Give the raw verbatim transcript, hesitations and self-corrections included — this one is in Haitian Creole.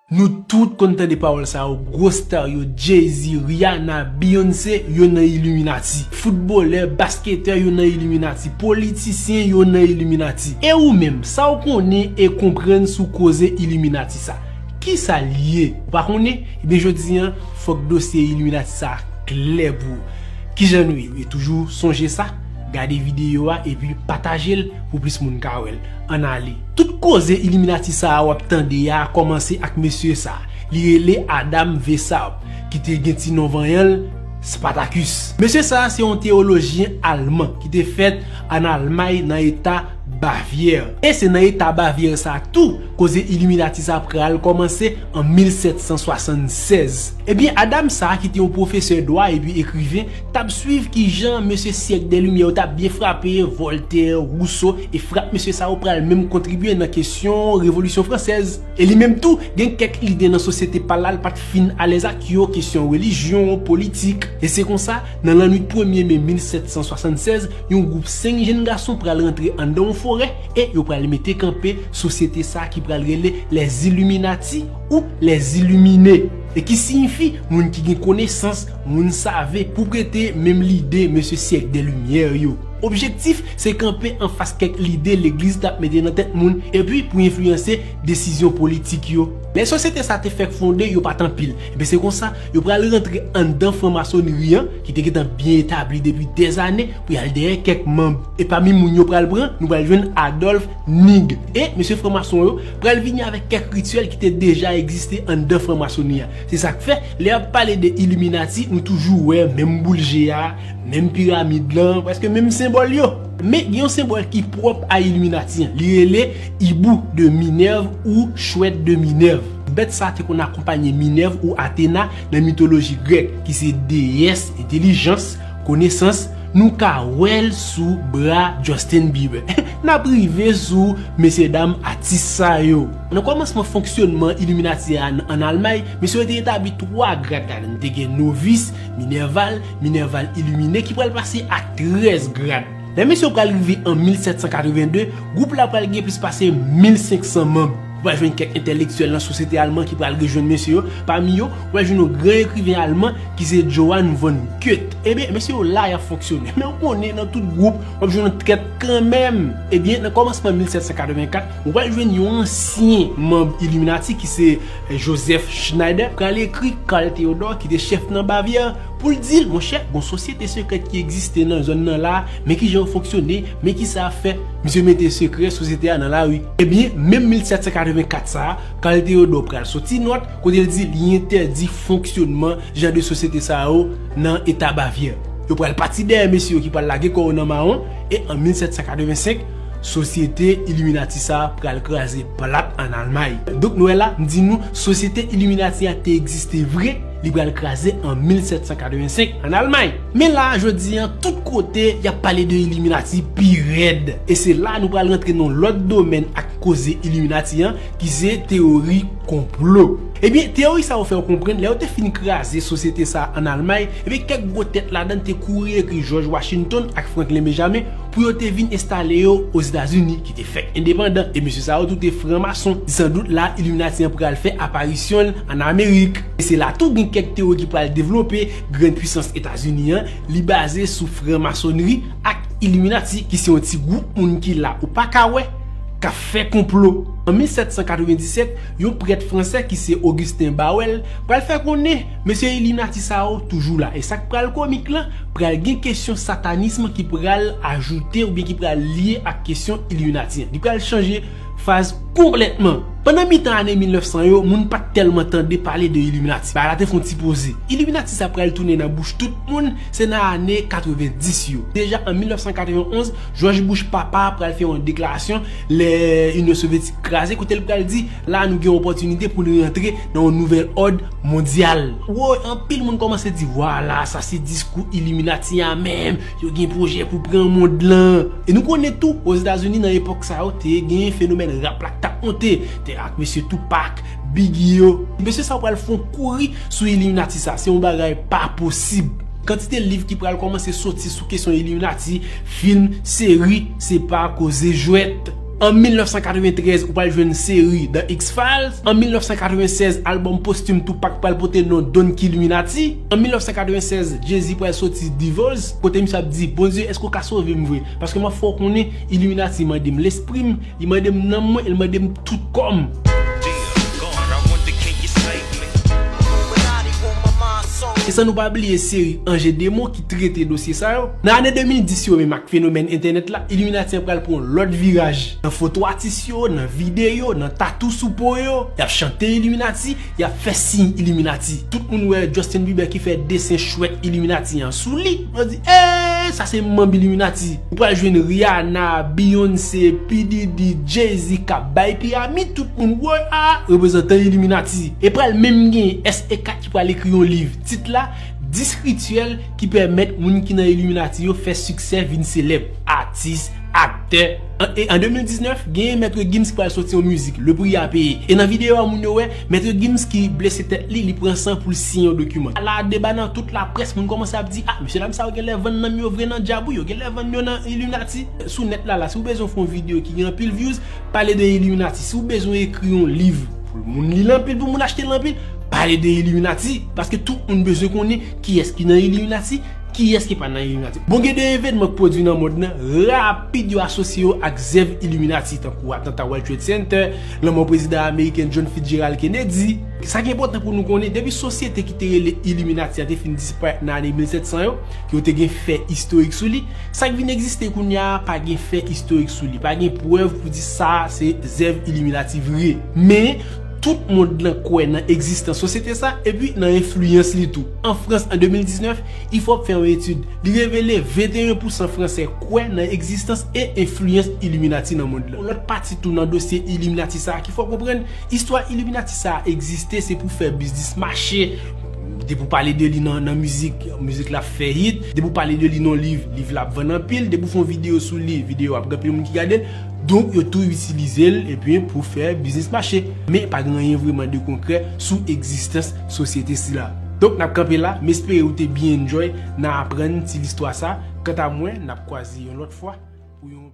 Nou tout konn tande pawòl sa yo, gwo star yo, Jay-Z, Rihanna, Beyoncé, yo nan Illuminati. Foutbolè, basketè, yo nan Illuminati. Politisyen, yo nan Illuminati. E ou menm, sa w konnen e konprann sou koze Illuminati sa? Kisa l ye? Ou pa konnen? Ebyen jodi an, fòk dosye Illuminati sa klè pou ou. Kijan nou ye? Ou toujou sonje sa? Gade videyo a epi pataje l pou plis moun ka wè l. Ann ale. Tout koze Illuminati sa a w ap tande a kòmanse ak mesye sa. Li rele Adam Weishaupt, ki te gen ti non vanyan l, Spartacus. Mesye sa a se yon teyolojyen alman ki te fèt ann Almay nan eta Bavyè. E se nan eta Bavyè sa a tou koze Illuminati sa a pral kòmanse an mil sèt san swasannsèz. Ebyen, Adam sa a ki te yon pwofesè dwa epi ekriven t ap swiv kijan mesye syèk dè limyè yo t ap byen frape, Voltaire, Rousseau, e frap mesye sa yo pral menm kontribye nan kesyon revolisyon fransèz. E li menm tou, gen kèk lide nan sosyete pa l la, l pa t fin alèz ak yo, kesyon relijyon, politik. E se konsa, nan lannwit premye me mil sèt san swasannsèz, yon gwoup senk jenn gason pral rantre anndan yon forè e yo pral mete kanpe sosyete sa ki pral rele les Illuminati ou les Illuminés, e ki siyifi moun ki gen konesans, moun save, pou prete menm lide mesye syèk dè limyè yo. Objektif se kanpe anfas kèk lide legliz t ap mete nan tèt moun epi pou enfliyanse desizyon politik yo. Lè sosyete sa te fèk fonde, yo pa t anpil. Ebyen se konsa, yo pral rantre anndan franmasonri an, ki te gentan byen etabli depi dèzane, pou y al dèyè kèk manm. E pami moun yo pral pran, nou pral jwenn Adolphe Nigg. E mesye franmason yo pral vini avèk kèk rityèl ki te deja egziste anndan franmasonri a. Se sa k fè, lè y ap pale de Illuminati, nou toujou wè menm boul je a, menm piramid lan, prèske menm senbòl yo. Men gen yon senbòl ki pwòp a Illuminati an. Li rele hibou de Minerve ou chouette de Minerve. Bèt sa a te konn akonpanye Minèv ou Atena nan mitoloji grèk, ki se deyès entèlijans, konesans. Nou ka wè l sou bra Justin Bieber. N ap rive sou mesyedam atis sa yo. Nan kòmansman fonksyònman Illuminati a ann Almay, mesye yo te etabli twa grad ladan. Te gen novis, minerval, minerval illimine, ki pral pase a trèz grad. Lè mesye yo pral rive an mil sèt san katreven de, gwoup la pral gen plis pase mil senk san manm. Ou pral jwenn kèk entèlektyèl nan sosyete alman ki pral rejwenn mesye yo. Pami yo, ou pral jwenn yon gran ekriven alman ki se Johann von Goethe. Ebyen, mesye yo la, y ap fonksyone. Men ou konnen, nan tout gwoup, w ap jwenn yon trèt kanmenm. Ebyen, nan kòmansman mil sèt san katreven kat, ou pral jwenn yon ansyen manm Illuminati ki se, eh, Joseph Schneider, pral ekri Karl Theodor, ki te chèf nan Bavyè, pou l di l, monchè, gon sosyete sekrè ki egziste nan zòn nan la, men kijan yo fonksyone, men kisa y ap fè. Misye mete sekrè sosyete a nan lari. Ebyen, menm mil sèt san katreven kat sa a, Karl Theodor pral soti nòt kote l di li entèdi fonksyònman jan de sosyete sa yo nan eta Bavyè. Yo pral pati dèyè mesye yo ki pral lage kò yo nan mawon, e an mil sèt san katreven senk, sosyete Illuminati sa a pral kraze plat ann Almay. Donk, nou wè la, m di nou, sosyete Illuminati a te egziste vre, li pral kraze an mil sèt san katreven senk ann Almay. Men la, jodi an, tout kote, y ap pale de Illuminati pi rèd. E se la nou pral rantre nan lòt domèn ak koze Illuminati an, ki se teyori konplo. Ebyen, teyori sa yo fè yo konprann, lè yo te fin kraze sosyete sa a ann Almay, ebyen, kèk gwo tèt ladan te kouri ekri George Washington ak Franklin Benjamin pou yo te vin enstale yo Ozetazini, ki te fèk endepandan. E mesye sa yo tou te franmason. Sandout la, Illuminati an pral fè aparisyon l ann Amerik. E se la tou gen kèk teyori ki pral devlope, grann pwisans Etazini an, li baze sou franmasonri ak Illuminati, ki se yon ti gwoup moun ki la ou pa ka wè, k ap fè konplo. An mil sèt san katreven disèt, yon prèt fransè ki se Augustin Bawel pral fè konnen mesye Illuminati sa yo toujou la. E sa k pral komik lan, pral gen kesyon satanism ki pral ajoute oubyen ki pral lye ak kesyon Illuminati an. Li pral chanje faz konplètman. Pandan mitan ane mil nèf san yo, moun pa t tèlman tande pale de Illuminati. Bagay la te fè yon ti poze. Illuminati sa pral tounen nan bouch tout moun, se nan ane katreven dis yo. Deja an mil nèf san katreven onz, George Bush papa pral fè yon deklarasyon lè Inyon Sovyetik kraze, kote l pral di, la nou gen yon opòtinite pou nou rantre nan yon nouvèl òd mondyal. Woy, anpil moun kòmanse di, vwala, sa se diskou Illuminati a menm, yo gen pwojè pou pran mond lan. E nou konnen tou, Ozetazini nan epòk sa yo, te gen fenomèn rap la k t ap monte, te ak mesye Tupac, Biggie yo. Mesye sa yo pral fè yon kouri sou Illuminati sa, se yon bagay pa posib. Kantite liv ki pral kòmanse soti sou kesyon Illuminati, fim, seri, se pa koze jwèt. An mil nèf san katreventrèz, ou pral jwenn seri The X-Files. An mil nèf san katrevennsèz, albòm postim Tupac pral pote non Don Killuminati. An mil nèf san katrevennsèz, Jay-Z pral soti Divorce, kote misye ap di, Bondye, èske w ka sove m vre? Paske m ap fè w konnen, Illuminati mande m lespri m, li mande m nanm mwen, e l mande m tout kò m. E san nou pa bliye seri Ange Démon ki trete dosye sa yo. Nan ane de mil dis yo menm, ak fenomèn entènèt la, Illuminati an pral pran yon lòt viraj. Nan foto atis yo, nan videyo, nan tatou sou po yo, y ap chante Illuminati, y ap fè siy Illuminati. Tout moun wè Justin Bieber ki fè desen chwèt Illuminati an sou li. Yo di, eee, sa se manm Illuminati. Ou pral jwenn Rihanna, Beyoncé, P. Diddy, Jay-Z k ap bay pyramid, tout moun wè a reprezantan Illuminati. E pral menm gen S E kat ki pral ekri yon liv. Tit la, dis rityèl ki pèmèt moun ki nan Illuminati yo fè siksè, vin selèb, atis, aktè. An, e an de mil diznèf, genyen Maître Gims ki pral soti yon mizik, Le Prix à Payer. E nan videyo a, moun yo wè Maître Gims ki blese tèt li, li pran san pou l siyen yon dokiman. La deba nan tout laprès, moun kòmanse ap di, a, mesye dam sa yo genlè vann nanm yo vre nan djab, wi, yo genlè vann yo nan Illuminati. Sou nèt la, la, si w bezwen fè yon videyo ki gen anpil views, pale de Illuminati. Si w bezwen ekri yon liv pou moun li l anpil, pou moun achte l anpil, pale de Illuminati. Paske tout moun bezwen konnen kiyès ki nan Illuminati, kiyès ki pa nan Illuminati. Bon, gen de evènman k pwodui nan mond lan, rapid yo asosye yo ak zèv Illuminati, tankou atanta World Trade Center, lanmò prezidan ameriken John Fitzgerald Kennedy. Sa ki enpòtan pou nou konnen, depi sosyete ki te rele Illuminati a te fin disparèt nan ane mil sèt san yo, ke yo te gen fè istorik sou li, sa k vin egziste kounye a, pa gen fè istorik sou li. Pa gen prèv pou di sa se zèv Illuminati vre. Men, tout mond lan kwè nan egzistans sosyete sa, epi nan enfliyans li tou. An Frans, an de mil diznèf, IFOP fè yon etid. Li revele venteyen pousan Fransè kwè nan egzistans e enfliyans Illuminati nan mond lan. Yon lòt pati tou nan dosye Illuminati sa a ki fò konprann, istwa Illuminati sa a egziste, se pou fè biznis mache. Depi w pale de li nan, nan mizik, mizik la fè hit. Depi w pale de li nan liv, liv la ap vann anpil. Depi w fè yon videyo sou li, videyo ap gen anpil moun ki gade l. Donk, yo tou itilize l, epi pou fè biznis mache. Men, pa gen anyen vrèman de konkrè sou egzistans sosyete sila. Donk, n ap kanpe la. M espere ou te byen enjoy nan aprann ti listwa sa. Kanta mwen, n ap kwaze yon lòt fwa pou yon